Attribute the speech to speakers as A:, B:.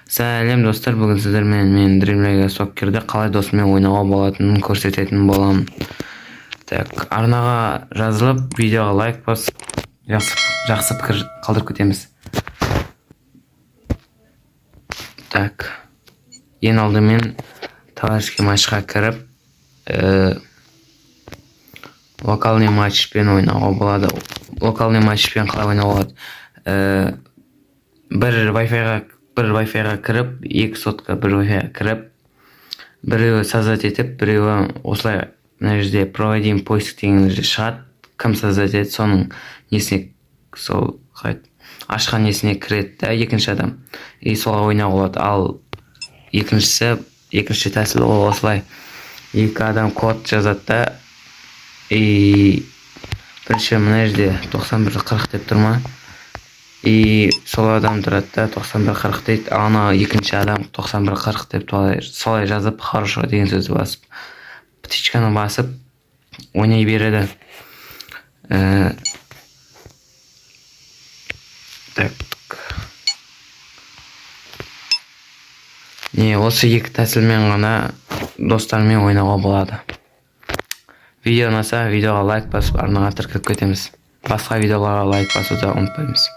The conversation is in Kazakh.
A: Сәлем, достар! Бүгін сіздермен мен Dream League Soccer'де қалай досыммен ойнауға болатынын көрсететін боламын. Так, арнаға жазылып, видеоға лайк басып, жақсы, жақсы пікір қалдырып кетеміз. Так, ең алдымен товарищеский матчқа кіріп, локальный матчпен ойнауға болады. Локальный матчпен қалай ойнауға болады? Бір Wi-Fi-ға кіріп, екі сотка бір Wi-Fi-ға кіріп, біреуі создать етіп, біреуі осылай мына жерде «Проводим поиск» деген жерде шығады. Кім создать етеді, соның несіне, сол қалай ашқан несіне кіреді да екінші адам, и солай ойнауға болады. Ал екіншісі, екінші тәсіл, ол осылай: екі адам код жазады да, и бірінші мына жерде 91 40 деп тұр ма, и сол адам тұрады да, 91 40 дейді, ана екінші адам 91 40 деп солай жазып, «Хорошо» деген сөзді басып, птичканы басып ойнай береді. Так, не, осы екі тәсілмен ғана достармен ойнауға болады. Видео ұнаса, видеоға лайк басып, арнаға тіркеліп кетеміз. Басқа видеоларға лайк басуды ұмытпаймыз.